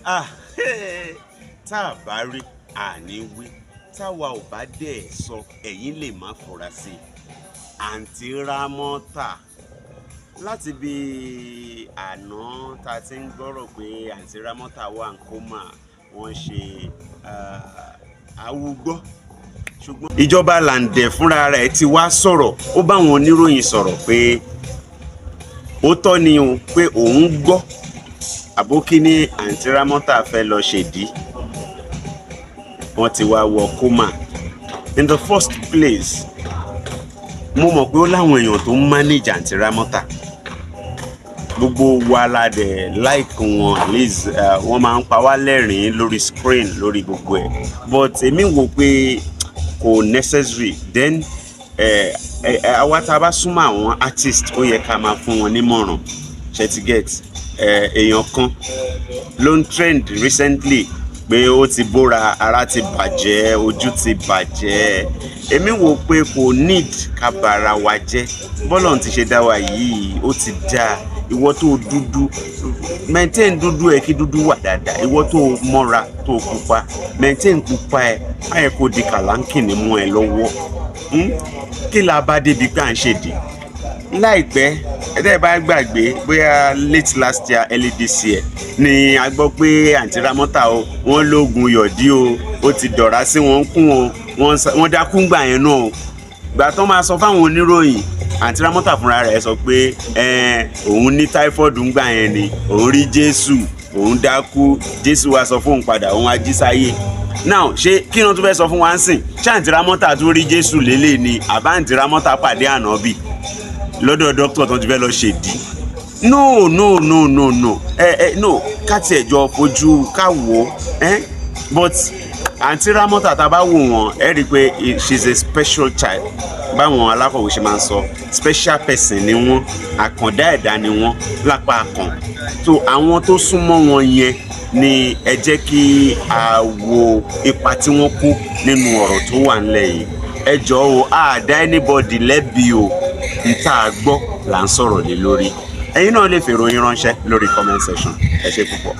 Ah, tá a bá rí àní wí, táwa ò bá dẹ̀ sọ, ẹ̀yin lè má fura sí i. Àǹtí Rámọ́tà, láti bí àná tá a ti ń gbọ́rọ̀ pé àǹtí Rámọ́tà wà ń coma, wọ́n ṣe awúgbọ́, ṣùgbọ́n ìjọba Làǹdẹ̀ fúnra rẹ̀ ti wá sọ̀rọ̀. Ó bá àwọn oníròyìn sọ̀rọ̀ pé ó tọ́ ni o, pé òun gbọ́ àbókí ní àǹtí Rámọ́tà fẹ́ lọ ṣèdí, wọ́n ti wá wọ coma. In the first place, mo mọ̀ pé ó láwọn èèyàn tó ń manage àǹtí Rámọ́tà. Gbogbo wa la dẹ̀ like wọn, at least wọ́n máa ń pa wá lẹ́rìn-ín lórí screen, lórí gbogbo ẹ̀, but èmi wò pé kò necessary. Then àwa tá a bá súnmọ́ àwọn artist, ó yẹ ká máa fún wọn nímọ̀ràn. Ṣe ti get? Èèyàn kan ló ń trend recently pé ó ti bóra, ara ti bàjẹ́, ojú ti bàjẹ́. Èmi wò pé kò need ká bara wa jẹ́. Bọ́lọ̀ ti ṣe dá wa yìí, ó ti dáa. Ìwọ tó dúdú, maintain dúdú ẹ, kí dúdú wà dáadáa. Ìwọ tó mọ́ra, tó pupa, maintain pupa ẹ. Má yẹ kó di kàlánkìnì mú ẹ lọ́wọ́. Kí la bá débi pé à ń ṣèdí láìpẹ́? Ẹ̀dẹ́ bá gbàgbé, bóyá late last year, early this year ni a gbọ́ pé àǹtí Rámọ́tà o, wọ́n lóògùn yọ̀dí o, ó ti dọ̀rá sí wọn kún o, wọ́n dákú gbà yẹn náà o. Gbà tó máa sọ fáwọn oníròyìn, àǹtí Rámọ́tà fúnra rẹ̀ sọ pé òun ní typhoid ńgbà yẹn ni òun rí Jésù, òun dákú, Jésù wá sọ fóun padà, òun á jí sáyé. Now, ṣé kí ni wọ́n tún fẹ́ sọ fún wa ń sìn? Ṣé àǹtí Rámọ́tà tún rí Jésù lélẹ̀ ni, àbá àǹtí Rámọ́tà pàdé ànábì lọ́dọ̀ dókítà tó ti fẹ́ lọ ṣèdí? No, no, no, no, no, ẹ ẹ no, ká tiẹ̀ jọ fojú ká wò ó ẹ. But àǹtí Rámọ́tà, tá a bá wò wọ́n, ẹ rí i pé she is a special child. Báwọn alákọ̀wé ṣe máa ń sọ, special person ni wọ́n, àkàndá ẹ̀dá ni wọ́n lápá kan. So àwọn tó súnmọ́ wọn yẹn ni ẹ jẹ́ kí a wo ipa tí wọ́n kó nínú ọ̀rọ̀ tó wà ńlẹ̀ yìí. Ẹ jọ̀ọ́ o, a dá anybody lẹ́bi o. N tá a gbọ́ là ń sọ̀rọ̀ lé lórí. Ẹ̀yin náà lè fèrò yín ránṣẹ́ lórí comment section. Ẹ ṣé púpọ̀.